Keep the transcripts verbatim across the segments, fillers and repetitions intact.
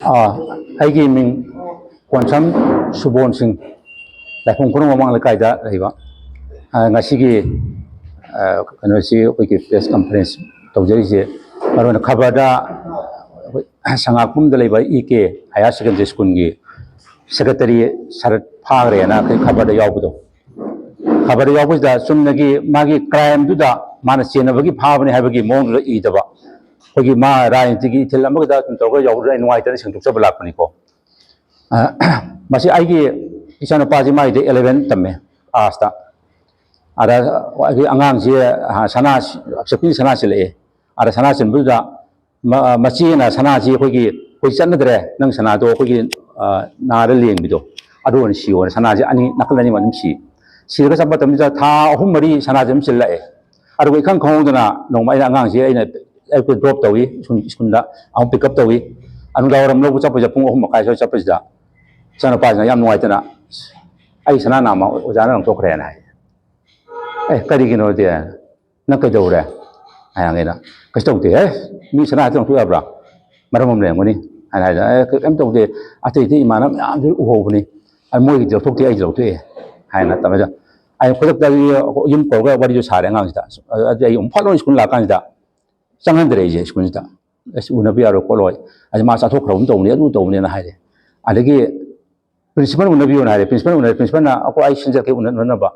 ꯑꯥ, ꯑꯩꯒꯤ ꯃꯤꯡ ꯀꯣꯟꯁꯝ ꯁꯨꯕꯣꯟ ꯁꯤꯡ, ꯂꯥꯏꯐꯝ ꯈꯨꯅꯧ ꯃꯃꯥꯡ ꯂꯩꯀꯥꯏꯗ ꯂꯩꯕ꯫ ꯑꯥ, ꯉꯁꯤꯒꯤ, ꯑꯥ, ꯀꯩꯅꯣꯁꯤ, ꯑꯩꯈꯣꯏꯒꯤ ꯄ꯭ꯔꯦꯁ ꯀꯟꯐꯔꯦꯟꯁ ꯇꯧꯖꯔꯤꯁꯦ, ꯃꯔꯨ ꯑꯣꯏꯅ ꯈꯕꯔꯗ ꯑꯩꯈꯣꯏ ꯁꯉꯥꯛꯄꯝꯗ ꯂꯩꯕ ꯏ ꯀꯦ ꯍꯥꯌꯔ ꯁꯦꯀꯦꯟꯗꯔꯤ ꯁ꯭ꯀꯨꯜꯒꯤ ꯁꯦꯀ꯭ꯔꯦꯇꯔꯤ ꯁꯔꯠ ꯐꯥꯈ꯭ꯔꯦꯅ ꯑꯩꯈꯣꯏ ꯈꯕꯔꯗ ꯌꯥꯎꯕꯗꯣ, ꯈꯕꯔꯗ ꯌꯥꯎꯕꯁꯤꯗ ꯆꯨꯝꯅꯒꯤ ꯃꯥꯒꯤ ꯀ꯭ꯔꯥꯏꯝꯗꯨꯗ ꯃꯥꯅ ꯆꯦꯟꯅꯕꯒꯤ ꯐꯥꯕꯅꯤ ꯍꯥꯏꯕꯒꯤ ꯃꯑꯣꯡꯗꯨꯗ ꯏꯗꯕ, ꯑꯩꯈꯣꯏꯒꯤ ꯃꯥ ꯔꯥꯖꯅꯤꯇꯤꯒꯤ ꯏꯊꯤꯜ ꯑꯃꯒꯤꯗ ꯁꯨꯝ ꯇꯧꯔꯒ ꯌꯥꯎꯕꯗꯨꯗ ꯑꯩ ꯅꯨꯡꯉꯥꯏꯇꯅ ꯁꯦꯡꯗꯣꯛꯆꯕ ꯂꯥꯛꯄꯅꯤꯀꯣ꯫ ꯑ, ꯃꯁꯤ ꯑꯩꯒꯤ ꯏꯆꯥꯅꯨꯄꯥꯁꯤ, ꯃꯥꯏꯗꯤ ꯑꯦꯂꯦꯚꯦꯟ ꯇꯝꯃꯦ, ꯑꯥꯔꯠꯁꯇ꯫ ꯑꯗ ꯑꯩꯒꯤ ꯑꯉꯥꯡꯁꯤ, ꯑ, ꯁꯅꯥ, ꯆꯧꯀ꯭ꯔꯤ ꯁꯅꯥ ꯁꯤꯜꯂꯛꯑꯦ꯫ ꯑꯗ ꯁꯅꯥ ꯁꯤꯟꯕꯗꯨꯗ ꯃ-, ꯃꯆꯦꯅ ꯁꯅꯥꯁꯤ ꯑꯩꯈꯣꯏꯒꯤ, "ꯑꯩꯈꯣꯏ ꯆꯠꯅꯗ꯭ꯔꯦ, ꯅꯪ ꯁꯅꯥꯗꯣ ꯑꯩꯈꯣꯏꯒꯤ, ꯑ, ꯅꯥꯗ ꯂꯦꯡꯕꯤꯗꯣ, ꯑꯗꯨ ꯑꯣꯏꯅ ꯁꯤꯌꯣꯅ" ꯁꯅꯥꯁꯤ ꯑꯅꯤ, ꯅꯥꯀꯜ ꯑꯅꯤꯃꯛ ꯑꯗꯨꯝ ꯁꯤ꯫ ꯁꯤꯔꯒ ꯆꯠꯄ ꯃꯇꯝꯁꯤꯗ ꯊꯥ ꯑꯍꯨꯝ ꯃꯔꯤ ꯁꯅꯥꯁꯦ ꯑꯗꯨꯝ ꯁꯤꯜꯂꯛꯑꯦ꯫ ꯑꯗꯨꯒ ꯏꯈꯪ ꯈꯪꯍꯧꯗꯅ ꯅꯣꯡꯃ ꯑꯩꯅ ꯑꯉꯥꯡꯁꯦ ꯑꯩꯅ ꯑꯌꯨꯛꯇ ꯗ꯭ꯔꯣꯞ ꯇꯧꯏ, ꯁ꯭ꯀꯨꯜ, ꯁ꯭ꯀꯨꯜꯗ ꯑꯃꯨꯛ ꯄꯤꯛ ꯑꯞ ꯇꯧꯏ, ꯅꯨꯡꯗꯥꯡ ꯋꯥꯏꯔꯝ ꯂꯧꯕ ꯆꯠꯄꯁꯤꯗ ꯄꯨꯡ ꯑꯍꯨꯝ ꯃꯈꯥꯏ ꯁ꯭ꯋꯥꯏ ꯆꯠꯄꯁꯤꯗ ꯏꯆꯥꯅꯨꯄꯥꯁꯤꯅ ꯌꯥꯝ ꯅꯨꯡꯉꯥꯏꯇꯅ, "ꯑꯩ ꯁꯅꯥ ꯅꯥꯝꯃ ꯑꯣꯖꯥꯅ ꯂꯪꯊꯣꯛꯈ꯭ꯔꯦꯅ" ꯍꯥꯏ꯫ "ꯑꯦ, ꯀꯔꯤꯒꯤꯅꯣꯗꯤ? ꯅꯪ ꯀꯩꯗꯧꯔꯦ?" ꯍꯥꯏꯔꯒ ꯑꯩꯅ, "ꯀꯩꯁꯨ ꯇꯧꯗꯦ꯫ ꯑꯦ, ꯃꯤ ꯁꯅꯥ ꯍꯦꯛꯇ ꯂꯪꯊꯣꯛ ꯌꯥꯕ꯭ꯔꯥ? ꯃꯔꯝ ꯑꯃ ꯂꯩꯔꯝꯒꯅꯤ" ꯍꯥꯏꯅ ꯍꯥꯏꯗ, "ꯑꯦ, ꯀꯩꯝ ꯇꯧꯗꯦ, ꯑꯇꯩ ꯑꯇꯩ ꯏꯃꯥꯟꯅꯕ ꯃꯌꯥꯝꯁꯨ ꯎꯍꯧꯕꯅꯤ, ꯑ, ꯃꯣꯏꯒꯤꯗꯤ ꯂꯧꯊꯣꯛꯇꯦ, ꯑꯩꯗꯤ ꯂꯧꯊꯣꯛꯑꯦ" ꯍꯥꯏꯅ ꯇꯝꯃꯦ꯫ ꯑꯩꯅ ꯈꯨꯗꯛꯇ ꯌꯨꯝ ꯀꯧꯔꯒ ꯋꯥꯔꯤꯗꯨ ꯁꯥꯔꯦ ꯑꯉꯥꯡꯁꯤꯗ꯫ ꯑꯗꯨꯗꯤ ꯑꯩ ꯑꯃꯨꯛ ꯐꯠ ꯂꯥꯎꯅ ꯁ꯭ꯀꯨꯜ ꯂꯥꯛꯀꯥꯟꯁꯤꯗ ꯆꯪꯍꯟꯗ꯭ꯔꯦ ꯑꯩꯁꯦ ꯁ꯭ꯀꯨꯜꯁꯤꯗ꯫ "ꯑꯁ, ꯎꯅꯕ ꯌꯥꯔꯣꯏ ꯈꯣꯠꯂꯣꯏ, ꯑꯁ, ꯃꯥ ꯆꯥꯊꯣꯛꯈ꯭ꯔꯕ ꯇꯧꯕꯅꯤ, ꯑꯗꯨ ꯇꯧꯕꯅꯦꯅ" ꯍꯥꯏꯔꯦ꯫ ꯑꯗꯒꯤ "ꯄ꯭ꯔꯤꯟꯁꯤꯄꯥꯜ ꯎꯅꯕꯤꯌꯣꯅ" ꯍꯥꯏꯔꯦ꯫ ꯄ꯭ꯔꯤꯟꯁꯤꯄꯥꯜ ꯎꯅꯔꯦ꯫ ꯄ꯭ꯔꯤꯟꯁꯤꯄꯥꯜꯅ "ꯑꯩꯈꯣꯏ, ꯑꯩ ꯁꯤꯟꯖꯔꯛꯀꯦ ꯎꯅ-, ꯎꯅꯅꯕ,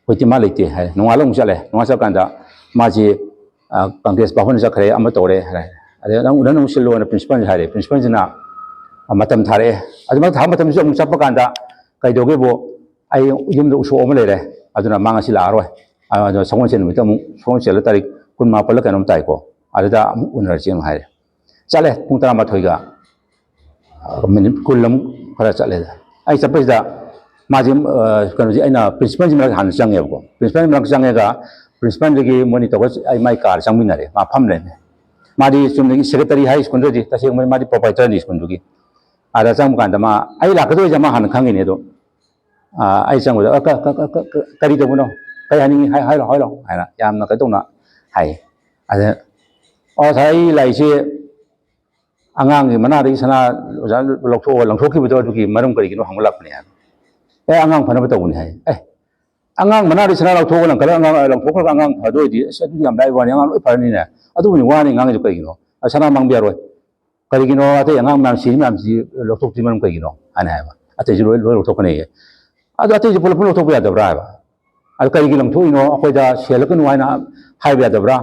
ꯍꯧꯖꯤꯛꯇꯤ ꯃꯥ ꯂꯩꯇꯦ" ꯍꯥꯏꯔꯦ꯫ ꯅꯣꯡꯉꯥꯜꯂ ꯑꯃꯨꯛ ꯆꯠꯂꯦ꯫ ꯅꯣꯡꯉꯥꯜ ꯆꯠꯂꯀꯥꯟꯗ ꯃꯥꯁꯤ, ꯑ, ꯀꯪꯒ꯭ꯔꯦꯁ ꯚꯥꯕꯟꯗ ꯆꯠꯈ꯭ꯔꯦ, ꯑꯃ ꯇꯧꯔꯦ ꯍꯥꯏꯔꯦ꯫ "ꯑꯗꯩ ꯅꯪ ꯎꯅ-, ꯅꯪ ꯁꯤꯜꯂꯣꯅ" ꯄ꯭ꯔꯤꯟꯁꯤꯄꯥꯜꯅ ꯍꯥꯏꯔꯦ꯫ ꯄ꯭ꯔꯤꯟꯁꯤꯄꯥꯜꯁꯤꯅ, ꯑ, ꯃꯇꯝ ꯊꯥꯔꯛꯑꯦ꯫ ꯑꯗꯨ ꯃꯇꯝ ꯊꯥꯔꯛꯄ ꯃꯇꯝꯁꯤꯗ ꯑꯃꯨꯛ ꯆꯠꯄ ꯀꯥꯟꯗ ꯀꯩꯗꯧꯒꯦꯕꯨ, "ꯑꯩ ꯌꯨꯝꯗ ꯎꯁꯣꯞ ꯑꯃ ꯂꯩꯔꯦ, ꯑꯗꯨꯅ ꯃꯥ ꯉꯁꯤ ꯂꯥꯛꯑꯔꯣꯏ꯫ ꯑꯗꯣ ꯁꯒꯣꯜꯁꯦꯟ ꯅꯨꯃꯤꯠꯇ ꯑꯃꯨꯛ, ꯁꯒꯣꯜꯁꯦꯜꯂ ꯇꯥꯔꯤꯛ ꯀꯨꯟꯃꯥꯄꯜꯂ ꯀꯩꯅꯣꯝ ꯇꯥꯏꯀꯣ, ꯑꯗꯨꯗ ꯑꯃꯨꯛ ꯎꯅꯔꯁꯤ" ꯑꯃꯨꯛ ꯍꯥꯏꯔꯦ꯫ ꯆꯠꯂꯦ꯫ ꯄꯨꯡ ꯇꯔꯥꯃꯥꯊꯣꯏꯒ, ꯑ, ꯃꯤꯅꯤꯠ ꯀꯨꯟ ꯑꯃꯨꯛ ꯈꯔ ꯆꯠꯂꯦ꯫ ꯑꯩ ꯆꯠꯄꯁꯤꯗ ꯃꯥꯁꯦ, ꯑ, ꯀꯩꯅꯣꯁꯦ, ꯑꯩꯅ ꯄ꯭ꯔꯤꯟꯁꯤꯄꯥꯜꯁꯤ ꯃꯔꯛꯇ ꯍꯥꯟꯅ ꯆꯪꯉꯦꯕꯀꯣ꯫ ꯄ꯭ꯔꯤꯟꯁꯤꯄꯥꯜ ꯃꯔꯛꯇ ꯆꯪꯉꯒ ꯄ꯭ꯔꯤꯟꯁꯤꯄꯥꯜꯗꯒꯤ ꯃꯣꯏꯅꯤ ꯇꯧꯔꯒ ꯑꯩ ꯃꯥꯏ ꯀꯥꯔ ꯆꯪꯃꯤꯟꯅꯔꯦ꯫ ꯃꯥ ꯐꯝ ꯂꯩꯔꯝꯃꯦ꯫ ꯃꯥꯗꯤ ꯆꯨꯝꯅꯒꯤ ꯁꯦꯀ꯭ꯔꯦꯇꯔꯤ ꯍꯥꯏ ꯁ꯭ꯀꯨꯜꯗꯗꯤ, ꯇꯁꯦꯡꯕ ꯃꯥꯗꯤ ꯄ꯭ꯔꯣꯄꯥꯏꯇꯔꯅꯤ ꯁ꯭ꯀꯨꯜꯗꯨꯒꯤ꯫ ꯑꯗ ꯆꯪꯕ ꯀꯥꯟꯗ ꯃꯥ ꯑꯩ ꯂꯥꯛꯀꯗꯣꯏꯁꯦ ꯃꯥ ꯍꯥꯟꯅ ꯈꯪꯉꯤꯅꯦ꯫ ꯑꯗꯣ, ꯑ, ꯑꯩ ꯆꯪꯕꯗ, "ꯑ, ꯀ-, ꯀ-, ꯀ-, ꯀ-, ꯀꯔꯤ ꯇꯧꯕꯅꯣ? ꯀꯔꯤ ꯍꯥꯏꯅꯤꯡꯉꯤ? ꯍꯥꯏ-, ꯍꯥꯏꯔꯣ, ꯍꯥꯏꯔꯣ" ꯍꯥꯏꯅ ꯌꯥꯝꯅ ꯀꯩꯅꯣ ꯇꯧꯅ ꯍꯥꯏ꯫ ꯑꯗ, "ꯑꯣ, ꯁꯥꯔ, ꯑꯩ ꯂꯥꯛꯏꯁꯦ ꯑꯉꯥꯡꯒꯤ ꯃꯅꯥꯗꯒꯤ ꯁꯅꯥ ꯑꯣꯖꯥ ꯂꯧꯊꯣꯛꯑꯒ ꯂꯪꯊꯣꯛꯈꯤꯕꯗꯣ ꯑꯗꯨꯒꯤ ꯃꯔꯝ ꯀꯔꯤꯒꯤꯅꯣ ꯍꯪꯒꯠꯂꯛꯄꯅꯦ ꯍꯥꯏꯕ꯫ ꯑꯦ, ꯑꯉꯥꯡ ꯐꯅꯕ ꯇꯧꯕꯅꯤ ꯍꯥꯏ꯫ ꯑꯦ, ꯑꯉꯥꯡ ꯃꯅꯥꯗꯒꯤ ꯁꯅꯥ ꯂꯧꯊꯣꯛꯑꯒ ꯂꯪꯈꯠꯂꯒ ꯑꯉꯥꯡ ꯂꯪꯊꯣꯛꯈ꯭ꯔꯒ ꯑꯉꯥꯡ ꯐꯗꯣꯏꯗꯤ ꯑꯁ ꯑꯗꯨꯗꯤ ꯌꯥꯝ ꯂꯥꯏꯕ ꯋꯥꯅꯤ, ꯑꯉꯥꯡ ꯂꯣꯏ ꯐꯔꯅꯤꯅꯦ꯫ ꯑꯗꯨꯕꯨꯅꯤ ꯋꯥꯅꯤ ꯉꯥꯡꯉꯤꯗꯣ ꯀꯩꯒꯤꯅꯣ? ꯑ, ꯁꯅꯥ ꯃꯥꯡꯕ ꯌꯥꯔꯣꯏ꯫ ꯀꯔꯤꯒꯤꯅꯣ? ꯑꯇꯩ ꯑꯉꯥꯡ ꯃꯌꯥꯝ ꯁꯤꯔꯤ ꯃꯌꯥꯝꯁꯤ ꯂꯧꯊꯣꯛꯇ꯭ꯔꯤ ꯃꯔꯝ ꯀꯩꯒꯤꯅꯣ ꯍꯥꯏꯅ ꯍꯥꯏꯕ꯫ ꯑꯇꯩꯁꯨ ꯂꯣꯏ ꯂꯣꯏ ꯂꯧꯊꯣꯛꯀꯅꯤꯌꯦ꯫ ꯑꯗꯣ ꯑꯇꯩꯁꯨ ꯄꯨꯂꯞ ꯄꯨꯂꯞ ꯂꯧꯊꯣꯛꯄ ꯌꯥꯗꯕ꯭ꯔꯥ ꯍꯥꯏꯕ? ꯑꯗꯣ ꯀꯔꯤꯒꯤ ꯂꯪꯊꯣꯛꯏꯅꯣ? ꯑꯩꯈꯣꯏꯗ ꯁꯤꯍꯜꯂꯛꯀꯅꯨ ꯍꯥꯏꯅ ꯍꯥꯏꯕ ꯌꯥꯗꯕ꯭ꯔꯥ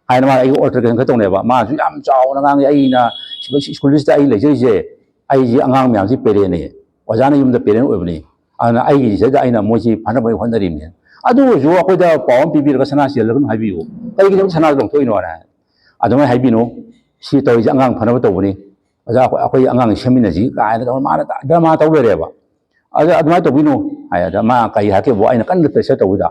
ꯍꯥꯏꯅ ꯃꯥꯅ ꯑꯩꯒꯤ altercation ꯈꯔ ꯇꯧꯅꯦꯕ꯫ ꯃꯥꯅꯁꯨ ꯌꯥꯝ ꯆꯥꯎꯅ ꯉꯥꯡꯉꯤ, "ꯑꯩꯅ ꯁ꯭ꯀꯨꯜꯁꯤꯗ ꯑꯩ ꯂꯩꯖꯔꯤꯁꯦ, ꯑꯩꯁꯤ ꯑꯉꯥꯡ ꯃꯌꯥꯝꯁꯤ parentꯅꯦ, ꯑꯣꯖꯥꯅ ꯌꯨꯝꯗ parent ꯑꯣꯏꯕꯅꯤ, ꯑꯗꯨꯅ ꯑꯩꯒꯤꯁꯤꯗ ꯑꯩꯅ ꯃꯣꯏꯁꯤ ꯐꯅꯕ ꯍꯣꯠꯅꯔꯤꯕꯅꯤ꯫ ꯑꯗꯨ ꯑꯣꯏꯔꯁꯨ ꯑꯩꯈꯣꯏꯗ ꯄꯥꯎ ꯑꯃ ꯄꯤꯕꯤꯔꯒ ꯁꯅꯥꯁꯤ ꯁꯤꯍꯜꯂꯒꯅꯨ ꯍꯥꯏꯕꯤꯌꯨ꯫ ꯀꯔꯤꯒꯤꯅꯣ ꯁꯅꯥꯗꯣ ꯂꯧꯊꯣꯛꯏꯅꯣ?" ꯍꯥꯏꯅ꯫ "ꯑꯗꯨꯃꯥꯏꯅ ꯍꯥꯏꯕꯤꯅꯨ, ꯁꯤ ꯇꯧꯔꯤꯁꯦ ꯑꯉꯥꯡ ꯐꯅꯕ ꯇꯧꯕꯅꯤ, ꯑꯣꯖꯥ, ꯑꯩꯈꯣꯏ ꯑꯉꯥꯡꯁꯤ ꯁꯦꯝꯃꯤꯟꯅꯁꯤ" ꯀꯥꯏꯅ ꯇꯧꯔ ꯃꯥꯅ drama ꯇꯧ ꯂꯩꯔꯦꯕ꯫ ꯑꯗ ꯑꯗꯨꯃꯥꯏꯅ ꯇꯧꯕꯤꯅꯨ ꯍꯥꯏ꯫ ꯑꯗ ꯃꯥ ꯀꯔꯤ ꯍꯥꯏꯔꯛꯀꯦꯕꯨ, ꯑꯩꯅ ꯀꯟꯅ pressure ꯇꯧꯕꯗ,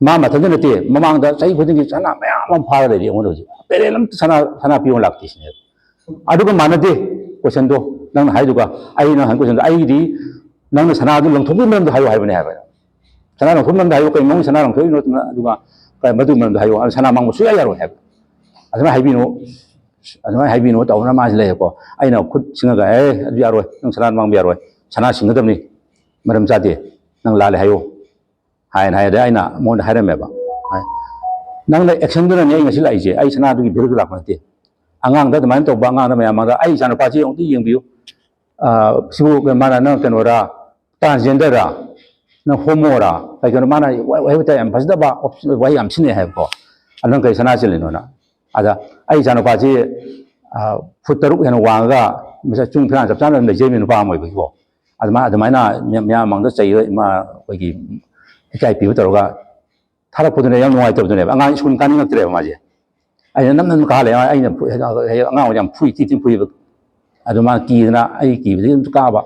ꯃꯥ ꯃꯊꯟꯇ ꯅꯠꯇꯦ, ꯃꯃꯥꯡꯗ ꯆꯍꯤ ꯈꯨꯗꯤꯡꯒꯤ ꯁꯅꯥ ꯃꯌꯥꯝ ꯑꯃ ꯐꯥꯔ ꯂꯩꯔꯤ ꯑꯩꯉꯣꯟꯗ ꯍꯧꯖꯤꯛ꯫ Parent ꯑꯝꯇ ꯁꯅꯥ, ꯁꯅꯥ ꯄꯤꯌꯣ ꯂꯥꯛꯇꯦ ꯁꯤꯅꯦꯕ꯫ ꯑꯗꯨꯒ ꯃꯥꯟꯅꯗꯦ questionꯗꯣ, ꯅꯪꯅ ꯍꯥꯏꯗꯨꯒ꯫ ꯑꯩꯅ ꯍꯪ questionꯗꯣ, ꯑꯩꯒꯤꯗꯤ ꯅꯪꯅ ꯁꯅꯥꯗꯨ ꯂꯪꯊꯣꯛꯄꯒꯤ ꯃꯔꯝꯗꯣ ꯍꯥꯏꯌꯨ ꯍꯥꯏꯕꯅꯦ ꯍꯥꯏꯕ꯫ ꯁꯅꯥ ꯂꯪꯊꯣꯛꯄꯒꯤ ꯃꯔꯝꯗꯣ ꯍꯥꯏꯌꯨ, ꯀꯩ ꯃꯑꯣꯡꯒꯤ ꯁꯅꯥ ꯂꯪꯊꯣꯛꯏꯅꯣ? ꯑꯗꯨꯒ ꯀꯩ, ꯃꯗꯨꯒꯤ ꯃꯔꯝꯗꯣ ꯍꯥꯏꯌꯨ꯫ ꯁꯅꯥ ꯃꯥꯡꯕ ꯁꯨꯡꯌꯥ ꯌꯥꯔꯣꯏ ꯍꯥꯏꯕ꯫ ꯑꯗꯨꯃꯥꯏꯅ ꯍꯥꯏꯕꯤꯅꯨ, ꯑꯗꯨꯃꯥꯏꯅ ꯍꯥꯏꯕꯤꯅꯨ ꯇꯧꯗꯅ ꯃꯥꯁꯤ ꯂꯩꯌꯦꯀꯣ꯫ ꯑꯩꯅ ꯈꯨꯠ ꯁꯤꯡꯉꯒ, "ꯑꯦ, ꯑꯗꯨ ꯌꯥꯔꯣꯏ, ꯅꯪ ꯁꯅꯥ ꯃꯥꯡꯕ ꯌꯥꯔꯣꯏ, ꯁꯅꯥ ꯁꯤꯡꯒꯗꯕꯅꯤ, ꯃꯔꯝ ꯆꯥꯗꯦ, ꯅꯪ ꯂꯥꯜꯂꯦ ꯍꯥꯏꯌꯨ" ꯍꯥꯏꯅ ꯍꯥꯏ꯫ ꯑꯗ ꯑꯩꯅ ꯃꯉꯣꯟꯗ ꯍꯥꯏꯔꯝꯃꯦꯕ, "ꯅꯪꯅ actionꯗꯨꯅꯅꯦ ꯑꯩ ꯉꯁꯤ ꯂꯥꯛꯏꯁꯦ, ꯑꯩ ꯁꯅꯥꯗꯨꯒꯤ value ꯂꯥꯛꯄ ꯅꯠꯇꯦ꯫ ꯑꯉꯥꯡꯗ ꯑꯗꯨꯃꯥꯏꯅ ꯇꯧꯕ, ꯑꯉꯥꯡꯗ ꯃꯌꯥꯝ ꯃꯥꯡꯗ, ꯑꯩ ꯏꯆꯥꯅꯨꯄꯥꯁꯤ ꯑꯃꯨꯛꯇ ꯌꯦꯡꯕꯤꯌꯨ, ꯑ, ꯁꯤꯕꯨ ꯃꯥꯅ ꯅꯪ ꯀꯩꯅꯣꯔꯥ, transgenderꯔꯥ, ꯅꯪ homoꯔꯥ, ꯀꯩꯒꯤꯅꯣ ꯃꯥꯅ ꯋꯥꯍꯩ ꯋꯥꯇꯥ ꯌꯥꯝ ꯐꯖꯗꯕ ꯋꯥꯍꯩ ꯌꯥꯝ ꯁꯤꯖꯤꯟꯅꯩ ꯍꯥꯏꯕꯀꯣ꯫ ꯑꯗ ꯅꯪ ꯀꯔꯤ ꯁꯅꯥ ꯆꯤꯜꯂꯤꯅꯣꯅ?" ꯑꯗ ꯑꯩ ꯏꯆꯥꯅꯨꯄꯥꯁꯤ, ꯑ, foot ꯇꯔꯨꯛ ꯍꯦꯟꯅ ꯋꯥꯡꯉꯒ ꯃꯁꯛ ꯆꯨꯡ ꯐꯤꯔꯥꯟ ꯆꯞ ꯆꯥꯅ ꯑꯗꯨꯝ ꯂꯩꯖꯔꯤꯕ ꯅꯨꯄꯥ ꯑꯃ ꯑꯣꯏꯕꯒꯤꯀꯣ꯫ ꯑꯗꯨꯃꯥꯏꯅ, ꯑꯗꯨꯃꯥꯏꯅ ꯃꯌꯥꯝ ꯃꯥꯡꯗ ꯆꯩꯔ ꯏꯃꯥ ꯑꯩꯈꯣꯏꯒꯤ ꯏꯀꯥꯏ ꯄꯤꯕ ꯇꯧꯔꯒ ꯊꯥꯔꯛꯄꯗꯨꯅ ꯌꯥꯝ ꯅꯨꯡꯉꯥꯏꯇꯕꯗꯨꯅꯦꯕ꯫ ꯑꯉꯥꯡ ꯁ꯭ꯀꯨꯜ ꯀꯥꯅꯤꯡꯉꯛꯇ꯭ꯔꯦꯕ ꯃꯥꯁꯦ꯫ ꯑꯩꯅ ꯅꯝ ꯅꯝ ꯀꯥꯍꯜꯂꯦ꯫ ꯑꯩꯅ ꯐꯨ-, ꯑꯉꯥꯡ ꯑꯣꯏꯅ ꯌꯥꯝ ꯐꯨꯏ, ꯇꯤ ꯇꯤ ꯐꯨꯏꯕ꯫ ꯑꯗꯨ ꯃꯥ ꯀꯤꯗꯅ, ꯑꯩ ꯀꯤꯕꯗꯒꯤ ꯑꯗꯨꯝ ꯀꯥꯕ꯫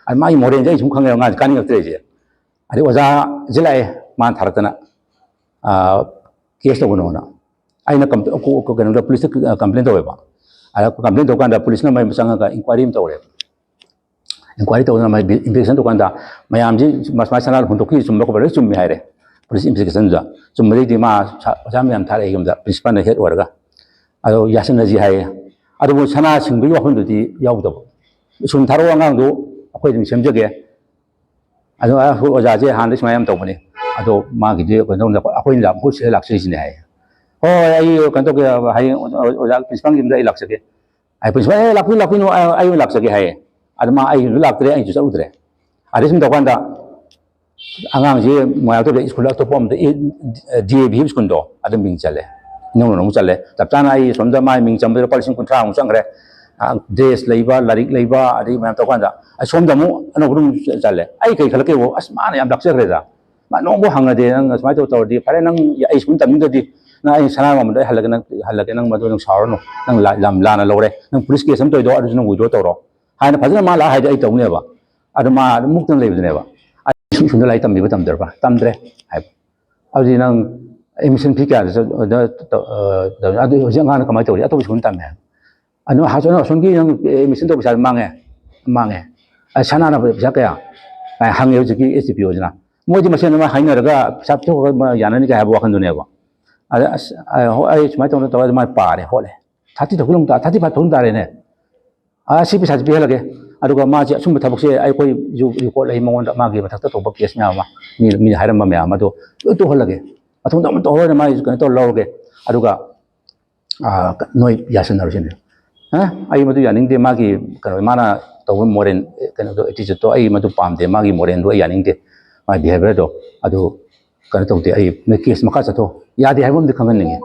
ꯑꯗꯨ ꯃꯥꯒꯤ ꯃꯣꯔꯦꯟꯁꯦ ꯑꯩ ꯁꯨꯝ ꯈꯪꯉꯦꯕ, ꯑꯉꯥꯡꯁꯦ ꯀꯥꯅꯤꯡꯉꯛꯇ꯭ꯔꯦ ꯑꯩꯁꯦ꯫ ꯑꯗꯩ ꯑꯣꯖꯥꯁꯦ ꯂꯥꯛꯑꯦ, ꯃꯥꯅ ꯊꯥꯔꯛꯇꯅ, ꯑꯥ, case ꯇꯧꯒꯅꯣꯅ꯫ ꯑꯩꯅ ꯀꯝ-, ꯀꯣ-, ꯀꯣ-, ꯀꯩꯅꯣꯗ, policeꯇ complain ꯇꯧꯋꯦꯕ꯫ ꯑꯗ complain ꯇꯧꯀꯥꯟꯗ policeꯅ ꯃꯌꯨꯝ ꯆꯪꯉꯒ inquiry ꯑꯃ ꯇꯧꯔꯦꯕ꯫ Inquiry ꯇꯧꯗꯅ ꯃꯥꯏ investigation ꯇꯧꯀꯥꯟꯗ ꯃꯌꯥꯝꯁꯤ ꯃꯁ-, ꯃꯥꯏ ꯁꯅꯥ ꯍꯨꯟꯗꯣꯛꯈꯤ, ꯆꯨꯝꯕ ꯈꯣꯠꯄ ꯂꯣꯏ ꯆꯨꯝꯃꯤ ꯍꯥꯏꯔꯦ꯫ Police investigationꯗꯨꯗ꯫ ꯆꯨꯝꯕꯗꯩꯗꯤ ꯃꯥ ꯁꯥ-, ꯑꯣꯖꯥ ꯃꯌꯥꯝ ꯊꯥꯔꯛꯑꯦ ꯌꯨꯝꯗ, principalꯅ head ꯑꯣꯏꯔꯒ꯫ ꯑꯗꯣ ꯌꯥꯁꯤꯟꯅꯁꯤ ꯍꯥꯏꯌꯦ꯫ ꯑꯗꯨꯕꯨ ꯁꯅꯥ ꯁꯤꯡꯕꯒꯤ ꯋꯥꯐꯝꯗꯨꯗꯤ ꯌꯥꯎꯗꯕ꯫ ꯁ꯭ꯀꯨꯜ ꯊꯥꯔꯛꯑꯣ, ꯑꯉꯥꯡꯗꯣ ꯑꯩꯈꯣꯏ ꯑꯗꯨꯝ ꯁꯦꯝꯖꯒꯦ꯫ ꯑꯗꯣ ꯑꯩꯈꯣꯏ ꯑꯣꯖꯥꯁꯦ ꯍꯥꯟꯅꯗꯩ ꯁꯨꯃꯥꯏꯅ ꯌꯥꯝ ꯇꯧꯕꯅꯤ꯫ ꯑꯗꯣ ꯃꯥꯒꯤꯗꯤ ꯀꯩꯅꯣ ꯇꯧꯅ ꯑꯩꯈꯣꯏꯅ ꯂꯥꯛ-, ꯃꯍꯨꯠ ꯁꯤꯜꯂ ꯂꯥꯛꯆꯔꯤꯁꯤꯅꯦ ꯍꯥꯏꯌꯦ꯫ "ꯍꯣꯏ, ꯍꯣꯏ, ꯑꯩ ꯀꯩꯅꯣ ꯇꯧꯒꯦ, ꯍꯌꯦꯡ ꯑꯣꯖꯥ ꯄ꯭ꯔꯤꯟꯁꯤꯄꯥꯜꯒꯤ ꯌꯨꯝꯗ ꯑꯩ ꯂꯥꯛꯆꯒꯦ"꯫ ꯑꯩ ꯄ꯭ꯔꯤꯟꯁꯤꯄꯥꯜ, "ꯑꯦ, ꯂꯥꯛꯄꯤꯌꯨ, ꯂꯥꯛꯄꯤꯌꯨ, ꯑꯩ, ꯑꯩ ꯑꯣꯏꯅ ꯂꯥꯛꯆꯒꯦ" ꯍꯥꯏꯌꯦ꯫ ꯑꯗ ꯃꯥ ꯑꯩ ꯌꯨꯝꯗ ꯂꯥꯛꯇ꯭ꯔꯦ, ꯑꯩꯁꯨ ꯆꯠꯂꯨꯗ꯭ꯔꯦ꯫ ꯑꯗꯩ ꯁꯨꯝ ꯇꯧꯀꯥꯟꯗ ꯑꯉꯥꯡꯁꯤ ꯃꯣꯏꯔꯥꯡꯊꯦꯝꯗ ꯁ꯭ꯀꯨꯜ ꯑꯇꯣꯞꯄ ꯑꯃꯗ, ꯗꯤ ꯑꯦ ꯚꯤ ꯁ꯭ꯀꯨꯜꯗꯣ ꯑꯗꯨꯝ ꯃꯤꯡ ꯆꯜꯂꯦ꯫ ꯏꯅꯧ ꯅꯧꯅ ꯑꯃꯨꯛ ꯆꯜꯂꯦ꯫ ꯆꯞ ꯆꯥꯅ ꯑꯩ ꯁꯣꯝꯗ ꯃꯥꯏ ꯃꯤꯡ ꯆꯟꯕꯗ ꯂꯨꯄꯥ ꯂꯤꯁꯤꯡ ꯀꯨꯟꯊ꯭ꯔꯥꯃꯨꯛ ꯆꯪꯈ꯭ꯔꯦ꯫ ꯗ꯭ꯔꯦꯁ ꯂꯩꯕ, ꯂꯥꯏꯔꯤꯛ ꯂꯩꯕ, ꯑꯗꯩ ꯃꯌꯥꯝ ꯇꯧꯀꯥꯟꯗ ꯑꯩ ꯁꯣꯝꯗ ꯑꯃꯨꯛ ꯑꯅꯧꯕ ꯑꯗꯨꯝ ꯆꯜꯂꯦ꯫ ꯑꯩ ꯀꯩ ꯈꯜꯂꯛꯀꯦꯕꯨ, "ꯑꯁ, ꯃꯥꯅ ꯌꯥꯝ ꯂꯥꯛꯆꯈ꯭ꯔꯦꯗ꯫ ꯃꯥ ꯅꯣꯡꯕꯨ ꯍꯪꯉꯗꯤ, ꯅꯪ ꯁꯨꯃꯥꯏꯅ ꯇꯧ ꯇꯧꯔꯗꯤ ꯐꯔꯦ, ꯅꯪ ꯑꯩ ꯁ꯭ꯀꯨꯜ ꯇꯝꯅꯤꯡꯗ꯭ꯔꯗꯤ ꯅꯪ ꯑꯩ ꯁꯅꯥ ꯃꯃꯟꯗꯣ ꯑꯩ ꯍꯜꯂꯒꯦ, ꯅꯪ ꯍꯜꯂꯒꯦ, ꯅꯪ ꯃꯗꯨ ꯅꯪ ꯁꯥꯎꯔꯅꯨ, ꯅꯪ ꯂꯥ-, ꯌꯥꯝ ꯂꯥꯟꯅ ꯂꯧꯔꯦ, ꯅꯪ ꯄꯨꯂꯤꯁ ꯀꯦꯁ ꯑꯃ ꯇꯧꯔꯤꯗꯣ ꯑꯗꯨꯁꯨ ꯅꯪ ꯋꯤꯗ꯭ꯔꯣ ꯇꯧꯔꯣ" ꯍꯥꯏꯅ ꯐꯖꯅ ꯃꯥ ꯂꯥꯛꯑ ꯍꯥꯏꯗꯤ ꯑꯩ ꯇꯧꯅꯦꯕ꯫ ꯑꯗꯨ ꯃꯥ ꯑꯗꯨꯝ ꯃꯨꯛꯇꯅ ꯂꯩꯕꯗꯨꯅꯦꯕ꯫ "ꯑꯩ ꯁꯨꯝ ꯁꯨꯝꯗ ꯂꯥꯏꯔꯤꯛ ꯇꯝꯕꯤꯕ ꯇꯝꯗ꯭ꯔꯕ?" "ꯇꯝꯗ꯭ꯔꯦ" ꯍꯥꯏꯕ꯫ "ꯑꯗꯨꯗꯤ ꯅꯪ ꯑꯦꯗꯃꯤꯁꯟ ꯐꯤ ꯀꯌꯥꯗ ꯆꯠ-, ꯑꯗ ꯇ-, ꯑ, ꯑꯗꯨ ꯍꯧꯖꯤꯛ ꯑꯉꯥꯡꯅ ꯀꯃꯥꯏꯅ ꯇꯧꯔꯤ? ꯑꯇꯣꯞꯄ ꯁ꯭ꯀꯨꯜ ꯇꯝꯃꯦ" ꯍꯥꯏꯕ꯫ "ꯑꯗꯨ ꯍꯥ-, ꯑꯁꯣꯝꯒꯤ ꯅꯪ ꯑꯦꯗꯃꯤꯁꯟ ꯇꯧꯕ ꯄꯩꯁꯥ ꯃꯥꯡꯉꯦ?" "ꯃꯥꯡꯉꯦ"꯫ "ꯑ, ꯁꯅꯥꯅ ꯄꯩꯁꯥ ꯀꯌꯥ?" ꯀꯥꯏꯅ ꯍꯪꯉꯦ ꯍꯧꯖꯤꯛꯀꯤ ꯑꯦꯁ ꯗꯤ ꯄꯤ ꯑꯣꯁꯤꯅ꯫ ꯃꯣꯏꯗꯤ ꯃꯁꯦꯟ ꯑꯃ ꯍꯥꯏꯅꯔꯒ ꯄꯩꯁꯥ ꯄꯤꯊꯣꯛꯈ꯭ꯔꯒ ꯌꯥꯅꯅꯤ ꯀꯥꯏ ꯍꯥꯏꯕ ꯋꯥꯈꯜꯗꯨꯅꯦꯕ꯫ ꯑꯗ ꯑꯁ, ꯑ, ꯍꯣꯏ, ꯑꯩ ꯁꯨꯃꯥꯏꯅ ꯇꯧꯅ ꯇꯧꯔꯒ ꯑꯗꯨꯃꯥꯏꯅ ꯄꯥꯔꯦ ꯈꯣꯠꯂꯦ꯫ ꯊꯥꯔꯇꯤ ꯊꯥꯎꯖꯟ ꯇꯥ-, ꯊꯥꯔꯇꯤ ꯐꯥꯏꯚ ꯊꯥꯎꯖꯟ ꯇꯥꯔꯦꯅꯦ꯫ ꯑꯥ, ꯁꯤ ꯄꯩꯁꯥꯁꯤ ꯄꯤꯍꯜꯂꯒꯦ꯫ ꯑꯗꯨꯒ ꯃꯥꯁꯦ ꯑꯆꯨꯝꯕ ꯊꯕꯛꯁꯦ ꯑꯩꯈꯣꯏꯁꯨ ꯔꯦꯀꯣꯔꯠ ꯂꯩ, ꯃꯉꯣꯟꯗ ꯃꯥꯒꯤ ꯃꯊꯛꯇ ꯇꯧꯕ ꯀꯦꯁ ꯃꯌꯥꯝ ꯑꯃ, ꯃꯤ, ꯃꯤꯅ ꯍꯥꯏꯔꯝꯕ ꯃꯌꯥꯝ ꯑꯗꯣ ꯂꯣꯏ ꯇꯣꯛꯍꯜꯂꯒꯦ꯫ ꯃꯇꯨꯡꯗ ꯑꯃꯨꯛ ꯇꯧꯍꯜꯂꯣꯏꯅ ꯃꯥꯒꯤ ꯀꯩꯅꯣ ꯇꯧꯔ ꯂꯧꯔꯒꯦ꯫ ꯑꯗꯨꯒ, ꯑꯥ, ꯅꯣꯏ ꯌꯥꯁꯟꯅꯔꯨꯁꯤꯅꯦ꯫ "ꯑ, ꯑꯩ ꯃꯗꯨ ꯌꯥꯅꯤꯡꯗꯦ, ꯃꯥꯒꯤ ꯀꯩꯅꯣ, ꯃꯥꯅ ꯇꯧꯕ ꯃꯣꯔꯦꯜ, ꯀꯩꯅꯣꯗꯣ, ꯑꯦꯇꯤꯆꯨꯠꯇꯣ ꯑꯩ ꯃꯗꯨ ꯄꯥꯝꯗꯦ, ꯃꯥꯒꯤ ꯃꯣꯔꯦꯜꯗꯣ ꯑꯩ ꯌꯥꯅꯤꯡꯗꯦ, ꯃꯥꯒꯤ ꯕꯤꯍꯦꯕꯤꯌꯔꯗꯣ꯫ ꯑꯗꯨ ꯀꯩꯅꯣ ꯇꯧꯗꯦ, ꯑꯩ ꯅꯣꯏ ꯀꯦꯁ ꯃꯈꯥ ꯆꯠꯊꯣ꯫ ꯌꯥꯗꯦ ꯍꯥꯏꯕ ꯑꯃꯗꯤ ꯈꯪꯍꯟꯅꯤꯡꯉꯤ꯫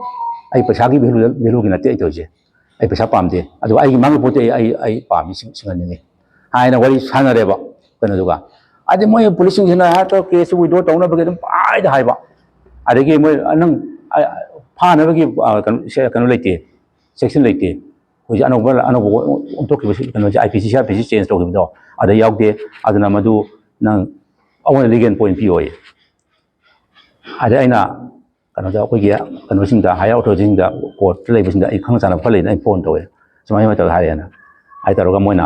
ꯑꯩ ꯄꯩꯁꯥꯒꯤ ꯚꯦꯂꯨ, ꯚꯦꯂꯨꯒꯤ ꯅꯠꯇꯦ ꯑꯩ ꯇꯧꯔꯤꯁꯦ꯫ ꯑꯩ ꯄꯩꯁꯥ ꯄꯥꯝꯗꯦ꯫ ꯑꯗꯨꯒ ꯑꯩꯒꯤ ꯃꯥꯡꯕ ꯄꯣꯠꯇꯤ ꯑꯩ, ꯑꯩ, ꯑꯩ ꯄꯥꯝꯃꯤ, ꯁꯤꯡ-, ꯁꯤꯡꯍꯟꯅꯤꯡꯉꯤ" ꯍꯥꯏꯅ ꯋꯥꯔꯤ ꯁꯥꯟꯅꯔꯦꯕ ꯀꯩꯅꯣꯗꯨꯒ꯫ ꯑꯗꯩ ꯃꯣꯏ ꯄꯨꯂꯤꯁꯁꯤꯡꯁꯤꯅ ꯍꯦꯛꯇ ꯀꯦꯁꯁꯤ ꯋꯤꯗ꯭ꯔꯣ ꯇꯧꯅꯕꯒꯤ ꯑꯗꯨꯝ ꯄꯥꯏꯗ ꯍꯥꯏꯕ꯫ ꯑꯗꯒꯤ ꯃꯣꯏ, "ꯅꯪ, ꯑ, ꯐꯥꯅꯕꯒꯤ, ꯑ, ꯀꯩꯅꯣ, ꯁꯦ-, ꯀꯩꯅꯣ ꯂꯩꯇꯦ, ꯁꯦꯛꯁꯟ ꯂꯩꯇꯦ꯫ ꯍꯧꯖꯤꯛ ꯑꯅꯧꯕ, ꯑꯅꯧꯕ ꯑꯣꯟꯊꯣꯛꯈꯤꯕ ꯁꯤ-, ꯀꯩꯅꯣꯁꯦ, ꯑꯥꯏ ꯄꯤ ꯁꯤ, ꯁꯤ ꯑꯥꯔ ꯄꯤ ꯁꯤ ꯆꯦꯟꯖ ꯇꯧꯈꯤꯕꯗꯣ ꯑꯗ ꯌꯥꯎꯗꯦ꯫ ꯑꯗꯨꯅ ꯃꯗꯨ ꯅꯪ ꯑꯩꯉꯣꯟꯗ ꯂꯤꯒꯦꯜ ꯄꯣꯏꯟꯠ ꯄꯤꯌꯣꯌꯦ"꯫ ꯑꯗꯩ ꯑꯩꯅ ꯀꯩꯅꯣꯗ, ꯑꯩꯈꯣꯏꯒꯤ ꯀꯩꯅꯣꯁꯤꯡꯗ, ꯍꯥꯏꯌꯔ ꯑꯣꯊꯣꯔꯤꯇꯤꯁꯤꯡꯗ, ꯀꯣꯔꯠꯇ ꯂꯩꯕꯁꯤꯡꯗ ꯑꯩ ꯈꯪꯅ ꯆꯥꯟꯅꯕ ꯈꯔ ꯂꯩꯅ ꯑꯩ ꯐꯣꯟ ꯇꯧꯋꯦ, "ꯁꯨꯃꯥꯏꯅ ꯁꯨꯃꯥꯏꯅ ꯇꯧꯋꯦ" ꯍꯥꯏꯔꯦꯅ꯫ ꯑꯩ ꯇꯧꯔꯒ ꯃꯣꯏꯅ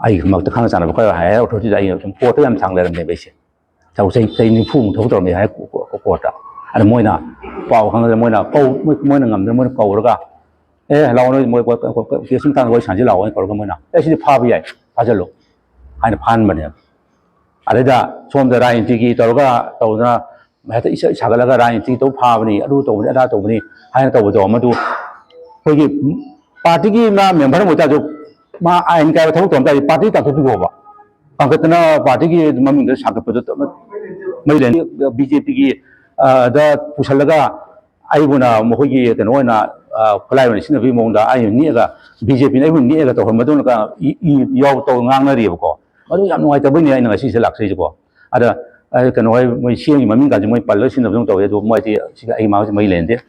ꯑꯩꯒꯤꯗꯃꯛꯇ ꯈꯪꯅ ꯆꯥꯟꯅꯕ ꯈꯔ ꯍꯥꯏꯌꯔ ꯑꯣꯊꯣꯔꯤꯇꯤꯗ ꯑꯩ ꯁꯨꯝ ꯀꯣꯔꯠꯇ ꯌꯥꯝ ꯁꯥꯡ ꯂꯩꯔꯝꯃꯦꯕ ꯑꯩꯁꯦ꯫ ꯊꯕꯛ ꯆꯍꯤ, ꯆꯍꯤ ꯅꯤꯐꯨꯃꯨꯛ ꯊꯕꯛ ꯇꯧꯔꯝꯃꯦ ꯍꯥꯏ ꯀꯣ-, ꯀꯣ-, ꯀꯣꯔꯠꯇ꯫ ꯑꯗ ꯃꯣꯏꯅ ꯄꯥꯎ ꯈꯪꯉꯒ ꯃꯣꯏꯅ ꯀꯧ-, ꯃꯣꯏ-, ꯃꯣꯏꯅ ꯉꯝꯗꯅ ꯃꯣꯏꯅ ꯀꯧꯔꯒ, "ꯑꯦ, ꯂꯥꯛꯑꯣ, ꯅꯣꯏ ꯃꯣꯏ ꯀꯦꯁ ꯃꯇꯥꯡꯗ ꯋꯥꯔꯤ ꯁꯥꯟꯅꯁꯤ ꯂꯥꯛꯑꯣ" ꯍꯥꯏꯅ ꯀꯧꯔꯒ ꯃꯣꯏꯅ, "ꯑꯦ, ꯁꯤꯗꯤ ꯐꯥꯕ ꯌꯥꯏ, ꯐꯥꯖꯤꯜꯂꯣ" ꯍꯥꯏꯅ ꯐꯥꯍꯟꯕꯅꯦꯕ꯫ ꯑꯗꯩꯗ ꯁꯣꯝꯗ ꯔꯥꯖꯅꯤꯇꯤꯒꯤ ꯇꯧꯔꯒ ꯇꯧꯗꯅ ꯍꯦꯛꯇ ꯏꯁ-, ꯁꯥꯒꯠꯂꯒ ꯔꯥꯖꯅꯤꯇꯤ ꯇꯧ ꯐꯥꯕꯅꯤ, ꯑꯗꯨ ꯇꯧꯕꯅꯤ, ꯑꯗꯥ ꯇꯧꯕꯅꯤ ꯍꯥꯏꯅ ꯇꯧꯕꯗꯣ, ꯃꯗꯨ ꯑꯩꯈꯣꯏꯒꯤ ꯄꯥꯔꯇꯤꯒꯤ ꯃꯥ ꯃꯦꯝꯕꯔ ꯑꯃ ꯑꯣꯏꯇꯥꯔꯁꯨ, ꯃꯥ ꯑꯥꯏꯟ ꯀꯥꯏꯕ ꯊꯕꯛ ꯇꯧꯔꯝ ꯇꯥꯔꯗꯤ ꯄꯥꯔꯇꯤ ꯇꯥꯟꯊꯣꯛꯄꯤꯈꯣꯕ꯫ ꯀꯥꯡꯈꯠꯇꯅ ꯄꯥꯔꯇꯤꯒꯤ ꯃꯃꯤꯡꯗ ꯁꯥꯒꯠꯄꯗꯣ ꯃꯩ ꯂꯩ꯫ ꯕꯤ ꯖꯦ ꯄꯤꯒꯤ, ꯑ, ꯗ ꯄꯨꯁꯜꯂꯒ ꯑꯩꯕꯨꯅ ꯃꯈꯣꯏꯒꯤ ꯀꯩꯅꯣ ꯑꯣꯏꯅ, ꯑ, ꯈꯨꯠꯂꯥꯏ ꯑꯣꯏꯅ ꯁꯤꯖꯤꯟꯅꯕꯒꯤ ꯃꯑꯣꯡꯗ ꯑꯩꯅ ꯅꯦꯛꯑꯒ, ꯕꯤ ꯖꯦ ꯄꯤꯅ ꯑꯩꯕꯨ ꯅꯦꯛꯑꯒ ꯇꯧꯍꯟꯕꯗꯧꯅ ꯏ, ꯏ ꯌꯥꯎ ꯇꯧ ꯉꯥꯡꯅꯔꯤꯕꯀꯣ꯫ ꯃꯗꯨ ꯌꯥꯝ ꯅꯨꯡꯉꯥꯏꯇꯕꯩꯅꯦ ꯑꯩꯅ ꯉꯁꯤꯁꯦ ꯂꯥꯛꯆꯔꯤꯁꯦꯀꯣ꯫ ꯑꯗ, ꯑ, ꯀꯩꯅꯣ ꯍꯣꯏ, ꯃꯣꯏ ꯁꯤ ꯑꯦꯝꯒꯤ ꯃꯃꯤꯡꯒꯁꯦ ꯃꯣꯏ ꯄꯜꯂꯒ ꯁꯤꯖꯤꯟꯅꯕꯗꯧꯅ ꯇꯧꯋꯦ, ꯑꯗꯣ ꯃꯣꯏꯗꯤ ꯁꯤꯒ ꯑꯩꯒꯤ ꯃꯥꯒꯁꯦ ꯃꯔꯤ ꯂꯩꯅꯗꯦ꯫